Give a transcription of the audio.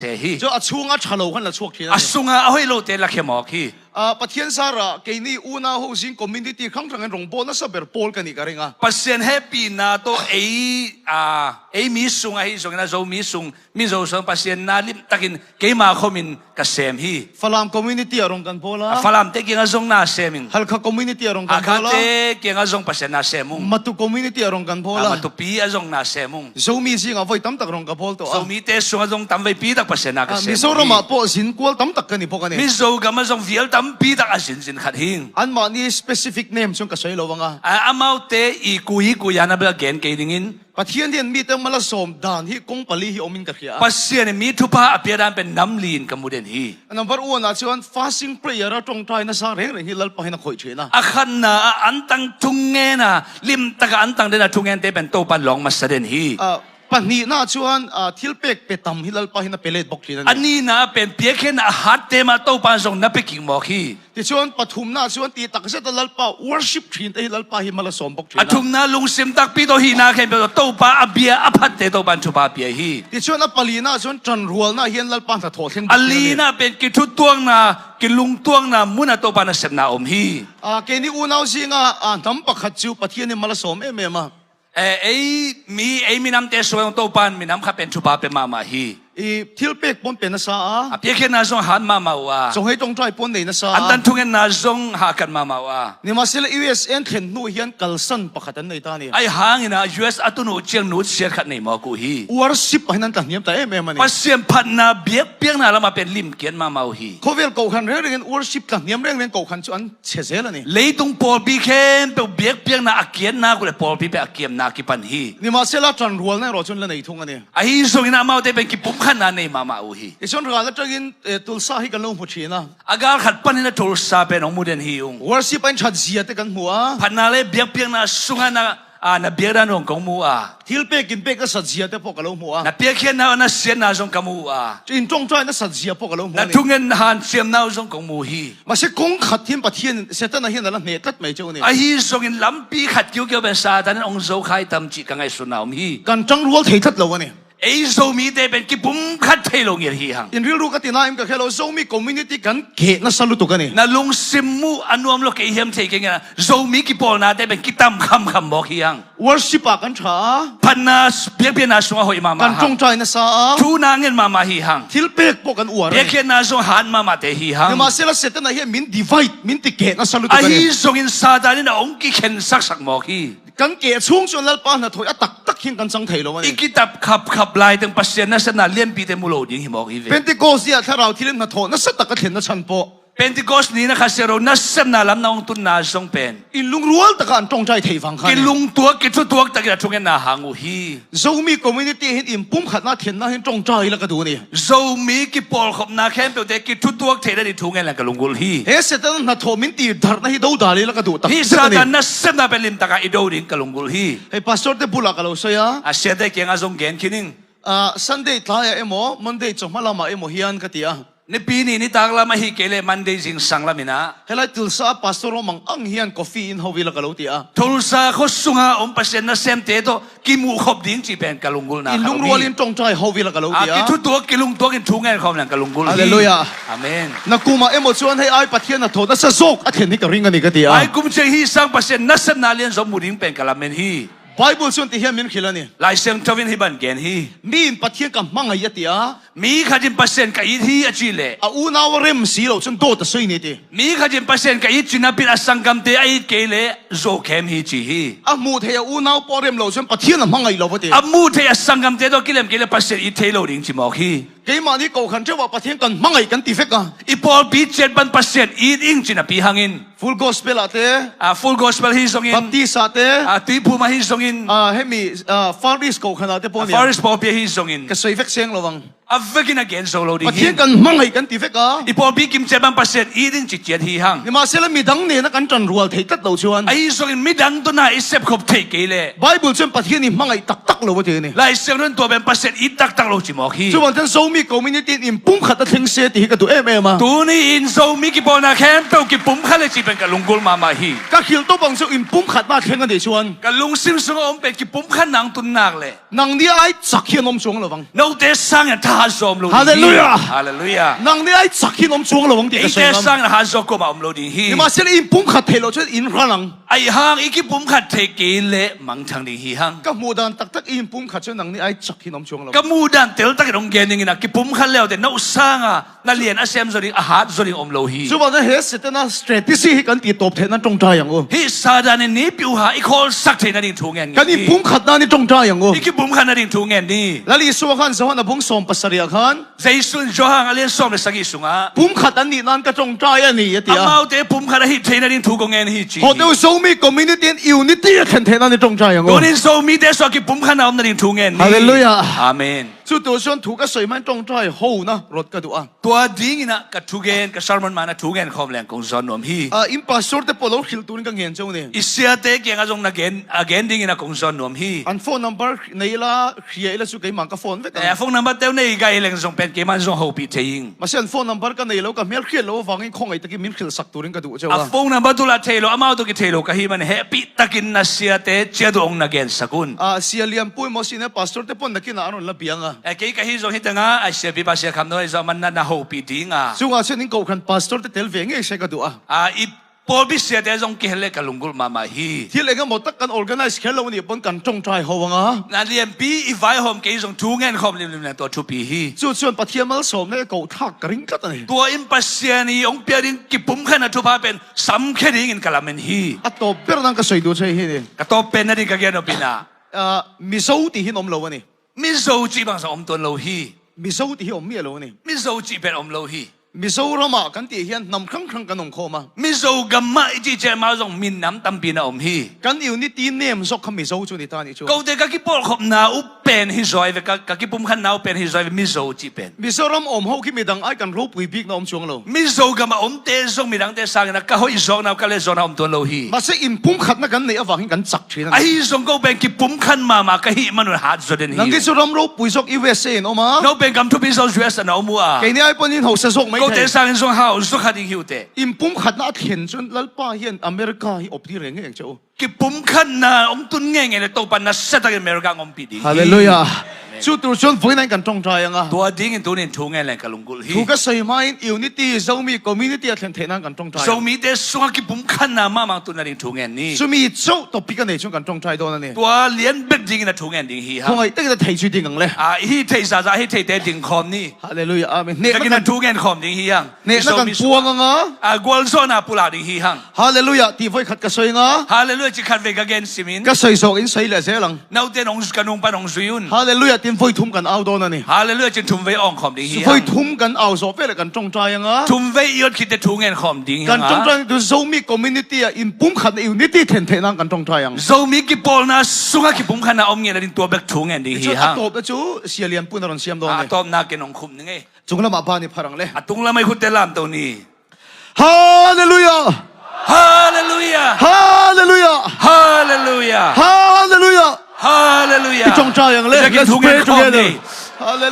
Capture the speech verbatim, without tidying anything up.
se hi. Cun a chunga ṭha lo khan la chuak ṭhin a, a ni. Sunga a hoih lote la khia mawk hi. Ah, Pathian zarah keini unau ho zing community khanghang in rong bawl nasa ber pawl ka nih ka ring a. Pasian hehpihna tawh ei, ah, ei mi sung ahi zongin a Zomi sung, Mizo sung Pasian na limtakin keima khomin ka sem hi. Falam community ah rong kan bawl a. A Falamte kiangah zong na sem ing. Halkha community ah rong kan bawl a. Halkhate kiangah zong Pasian na sem ung. Matu community ah rong kan bawl a. A Matupi ah zong na sem ung. Zomi zingah voi tamtak rong ka bawl tawh a. Zomite sungah zong tamveipi tak Pasian na ka sem ung hi. Ah, Mizoram ah pawh zin kual tamtak ka ni bawk a ni. Mizo gamah zong vial tampi tak a zinzin khat hi. Anmahni specific name cun ka sawi lo vang a. A, amaute i kui i kui a na bel gen kei dingin. Pathian in mite malsawm dan hi kong pali hi om in ka hria a. Pasian in mi thupha a pia dan pen nam li in ka mu den hi. Number one ah chuan fasting prayer a ṭawngṭaina sang rengreng hi Lalpa hin a khawih ṭhin a. A khatna ah antang thungen a, limtak a antang den a thungente pen Topan lawng masa den hi. Ah, pahnihna ah chuan, ah, thilpek pe tam hi Lalpa hin a pe let bawk ṭhin a ni. A nihna ah pen piakkhiatna a hatte mah Topan zong na pe kik mawk hi. Tichuan pathumna ah chuan tih tak zeta Lalpa worship ṭhinte hi Lalpa hi malsawm bawk ṭhin a. A thumna lungsim takpi tawh hihna khempeuh tawh Topa a bia a phatte Topan thupha pia hi. Tichuan a palina ah chuan ṭanrualna hian Lalpa hnathawh thleng bawk ṭhin a ni. A lina pen kithutuakna, kilungtuakna munah Topa nasepna a om hi. Ah, keini unau zinga, ah, hnam pakhat chu Pathian hi malsawm em em a. Eh, ei mi, ei minamte sungah Topan minam khat pen thupha pe mahmah hi. I thilpek pawn pe nasa a. A piakkhiatna zong hat mahmah uh a. Chawnghei ṭawngṭai pawn nei nasa a. Antang thungetna zong hahkat mahmah uh a. Nimahsela U S A an thlen hnu hian kalsan pakhat an nei ta a ni. Ahi hangin a U S a tun uh chiang nutsiat khat nei mawk uh hi. Worship ah hin an tlahniam ta em em a ni. Pasian phatna biakpiakna lamah pen limkiat mahmah uh hi. Khawvel kohhran rengrengin worship tlahniam rengreng kohhran chu an chhe zel a ni. Leitung pawlpi khempeuh biakpiakna a kiatnak uh leh pawlpi pek a kiamna a kipan hi. Nimahsela ṭanrualna erawh chuan la nei thung a ni. Ahi zongin amaute pen kipumkhatna nei mahmah uh hi. Tichuan ral aṭangin, eh, Tulsa hi kan lo hmu ṭhin a. A gal khat panin a Tulsa pen hong mu den hi ung. Worship a in ṭhat zia te kan hmu a. Phatna leh biakpiakna sungah na, a, na biak dan uh kong mu a. Thilpek in pek nasat zia te pawh ka lo hmu a. Na piakkhiatna, na siatna zong ka mu a. In ṭawngṭai nasat zia pawh ka lo hmu a ni. Na thungen hanciamna uh zong kong mu hi. Mahse, kawng khat hian Pathian, Setana hian a la hneh tlat mai che u ni. Ahi zongin lampi khat kiukiau pen Satan in hong zo khai tam cih ka ngaihsutna om hi. Kan ṭangrual thei tlat lo a ni. Ei Zomite pen kipumkhat thei lo ngiat hi hang. In rilru ka tina em ka hre lo, Zomi community kan keh nasa lutuk a ni. Na lungsim uh a nuam lo kei hiam thei kei ngiat a, Zomi kipawlnate pen kitam khamkham mawk hi hang. Worship ah kan ṭha a. Phatna, biakpiakna sungah hoih mahmah hang. Kan ṭawngṭai nasa a. Thu na ngen mahmah hi hang. Thilpek pawh kan uar a ni. Biakpiakna zong hat mahmah te hi hang. Nimahsela Setana hian min divide, min ti keh nasa lutuk a ni. Ahi zongin Satan in a hong kikhen saksak mawk hi. Kan keh chhung chuan Lalpa hnathawh a taktak hian kan chang thei lo a ni. I kitap khapkhap lai teng Pasian nasepna lianpite mu lo ding hi mawk hi ve. Pentecost ni ah Thlarau thil in hnathawh nasa tak a thlenna chhan pawh. Pentecost ni na kha se ro nasepna lam na hong tunna zong pen. In lungrual taka an ṭawngṭai thei vang kha a ni. Kilungtuak, kithutuak takin a thungetna hang uh hi. Zomi community hin in pumkhatna thlenna hin ṭawngṭai la ka duh a ni. Zomi kipawlkhopna khempeuhte kithutuak theihna ding thu ngen la ka lunggulh hi. He Setana hnathawh min tirdarhna hi do dal hi la ka duh tak zet a ni. Hi Satan nasepna pen limtaka i do ding ka lunggulh hi. Hei, pastor te bulah ka lo sawi a. A siate kiangah zong gen khin ing. Ah, Sunday tlaiah emaw, Monday chawhma lamah emaw hian ka ti a. Nipi ni nitak lam ahi kei leh Monday zingsang lam in a. Helai Tulsa pastor awm ang ang hian coffee in ho ila ka lo ti a. Tulsa khaw sunga awm Pasian nasemte tawh kimuh khop ding cih pen ka lunggulhna khat om hi. In lungrualin ṭawngṭai ho ila ka lo ti a. A, kithutuak, kilungtuakin thu ngen khawm leng ka lunggulh hi. Halleluiah. Amen. Na kumah emaw chuan hei ai Pathian hnathawh nasa zawk a thlen hi ka ring a ni ka ti a. Ai kum chiang hi sang Pasian nasepna lian zawk mu ding pen ka lamen hi. Bible chuan ti hian min hrilh a ni. Lai Siangtho in hih ban gen hi. Miin Pathian ka hmangaih a ti a. Mi khatin Pasian ka it hi a cih leh. A unau a rem si lo chuan dawt a sawi ni ti. Mi khatin Pasian ka it cih napi a sanggamte a it kei leh Zokhem hi ci hi. A hmuh theih a unau pawh a rem lo chuan Pathian a hmangaih lo a ti. A hmuh theih a sanggamte tawh kilem kei leh Pasian it thei lo ding ci mawk hi. Keimahni kohhran ṭeuhah Pathian kan hmangaih kan ti vek a. I pawlpi ciat pan Pasian it ing ci napi hangin. Full Gospel ah te. A, Full Gospel hi zongin. Baptist ah te. A, Tuiphum ah hi zongin. A, hemi, a, Far East kohhran ah te pawh a nia. Far East pawlpi ah hi zongin. Ka sawi vek seng lo vang. A vekin a gen zo lo ding hi. Pathian kan hmangaih kan ti vek a. I pawlpi kim ciat pan Pasian it ing ci ciat hi hang. Nimahsela midang nena kan ṭanrual thei tlat lo chuan. Ahi zongin midang tawna i sepkhop theih kei leh. Bible chuan Pathian i hmangaih taktak lo a ti a ni. Lai Siangtho in tua pen Pasian it taktak lo ci mawk hi. Chuvang chuan Zomi community in pumkhat a thleng se tih hi ka duh em em a. Tuni in Zomi kipawlna khempeuh kipumkhat leh cih pen ka lunggulh mahmah hi. Ka hrilh tawp ang chu in pumkhatna a thleng a nih chuan. Ka lungsim sungah awm pen kipumkhatna ang tun nak leh. Nangni ai chak hian awm chuang lo vang. Note sangin tha hat zaw om lo ding hi. Halleluiah. Halleluiah. Nang ni ai chak hi in om cuang lo ang ti ka soi ngam. Eite sangin hat zaw kuamah om lo ding hi. Hi mah si leh i pumkhat theih loh cun in hran ang. Ahi hang i kipumkhat theih kei leh mangthang ding hi hang. Ka muh dan taktak i pumkhat cun nang ni ai chak hi in om cuang lo. Ka muh dan teltakin hong gen dingin ah, kipumkhat le uh teh no sanga na lian a sem zaw ding, a hat zaw ding om lo hi. Cuvang ah hih Satan a strategy hi kan ti tawp theihna in ṭawngṭai ang uh. Hih Satan in nipi uh ha i khawlsak theihna ding thu ngen ni. Kan i pumkhatna in ṭawngṭai ang uh. I kipumkhatna ding thu ngen ni. Lal Jesuh a khan Johan a bung sawm pasarih ah khan, Jesuh in Johan a lian sawm le sagih sungah, pumkhat an nihna in ka ṭawngṭai a ni, a ti a. Amaute pumkhat ahih theihna ding thu kong ngen hi, ci hi. Hawte uh, Zomi community in unity a thlen theihna in ṭawngṭai ang uh. Tunin Zomite sungah kipumkhatna om nading thu ngen ni. Halleluiah. Amen. Cu tu cun thu ka soi mah in ṭawngṭai hona ruat ka duh a. Tua dingin ah ka thugen, ka sermon man ah thu ngen khawm leng kong zawn nuam hi. Ah, in pastor te pawl lo hrilh turin ka ngen co ni. I siate kiangah zong na gen, a gen dingin ah kong zawn nuam hi. An phone number nei la, hria i la cu keimah ka phone vek ang. Eh, a phone number te uh nei gai leng zong pen keimah zong hopih thei ing. Mah si an phone number ka nei lo, ka hmelhriat lo avangin khuangaih takin min hrilhsak turin ka duh cio a. A phone number tu la thei lo, amau tawh kithei lo ka hih man hehpih takin na siate ciat uh hong na gensak un. Ah, Sia Lian Pu maw, senior pastor te pawl nakin ah an run la biang a. Eh, kei ka hi zong hi teng a, a siapipa Sia Kham Nawi zong man na, na hopih ding a. Cungah cun in kohhran pastor te tel ve ngei se ka duh a. Ah, i pawlpi siate zong kihel le ka lunggulh mahmah hi. Thil engemaw tak kan organize khel lo nih pon kan ṭawngṭai ho ang a. Na lianpi i vaihawm kei zong thu ngen khawm limlim le tua thupi hi. Cu cun Pathian malsawm le ko thlak ka ring tlat a ni. Tua in Pasian i hong piak ding kipumkhatna thupha pen samkhia dingin ka lamen hi. A tawp ber nan ka soi duh cia hi ni. Ka tawp pen nading ka gen nop in ah, ah, Mizo ti hi in om lo a ni. Mizo cih bangzah om tuan lo hi. Mizo ti hi om mi a lo ni. Mizo cih pen om lo hi. Mizoram ah kan ti hian hnam hranghrang kan om khawm a. Mizo gam mah i cih ciang amau zong min nam tampi na om hi. Kan unity nem zawk kha Mizo cu ni ta ni cu. Kote ka kipawlkhopna uh pen hi zaw ve, ka, ka kipumkhatna uh pen hi zaw ve Mizo cih pen. Mizoram om ho khi midang ai kan ropui bik na om cuang lo. Mizo gam a omte zong midangte sangin a ka hoih zawkna uh, ka let zawkna om tuan lo hi. Mahse in pumkhatna kan neih avangin kan chak ṭhin a ni. Ahi zong ko pen kipumkhat mahmah ka hih manun hat zaw den hi. Nang hi cu ram ropui zawk U S A in om a. No pen gam thupi zawk U S A na om uh a. Kei ni ai pawh in hausa zawk mai thei. Kote sangin zong hau zaw kha ding hi uh teh. In pumkhatna a thlen cun Lalpa hian America hi op ding reng ngei ang cio. Kipumkhatna hong tun ngei ngei le Topa nasia takin America hong ompih ding hi. Halleluiah. Amen. Cu tur cun vawiin kan ṭawngṭai ang a. Tua dingin tunin thu ngen leng ka lunggulh hi. Thu ka sawi hmain unity, Zomi community a thlen theihna kan ṭawngṭai ang. Zomite sungah kipumkhatna mahmah tun nading thu ngen ni. Cumi cu topic a nei cun kan ṭawngṭai dawn a ni. Tua lian bek dingin a thu ngen ding hi hang. Khuangaih takin a thei cu ding ang le. Ah, i hih theih zahzah, i hih theihte ding khawm ni. Halleluiah. Amen. Hnehna takin a kan thu ngen khawm ding hi hang. Hnehna kan puang ang a. Ah, gualzawhna pulak ding hi hang. Halleluiah, ti voi khat ka sawi nga. Halleluiah, ci khat vei ka gen simin. Ka sawi zawk in sawi leh zel ang. Naute nong, ka nungpan hong zui un. Halleluiah, tin voi thum kan au dawn a ni. Halleluiah, cin thum vei awng khawm ding hi hang. Voi thum kan au zawh vele kan ṭawngṭai ang a. Thum vei i awt khit teh thu ngen khawm ding hi hang a. Kan ṭawngṭai tu Zomi community ah in pumkhatna unity thlen theihna kan ṭawngṭai ang. Zomi kipawlna sungah kipumkhatna om ngei nading tua bek thu ngen ding hi hang. Cu a tawp a cu Sia Lian Pu na rawn siam dawn a ni. A tawpna ken hong khum ning ei. Cunglamah ban i pharh ang le. A tunglamah i khutte lamto ni. Halleluiah! Halleluiah! Halleluiah! Halleluiah! Halleluiah! Halleluiah! I ṭawngṭai ang le. Let's pray together. Halleluiah!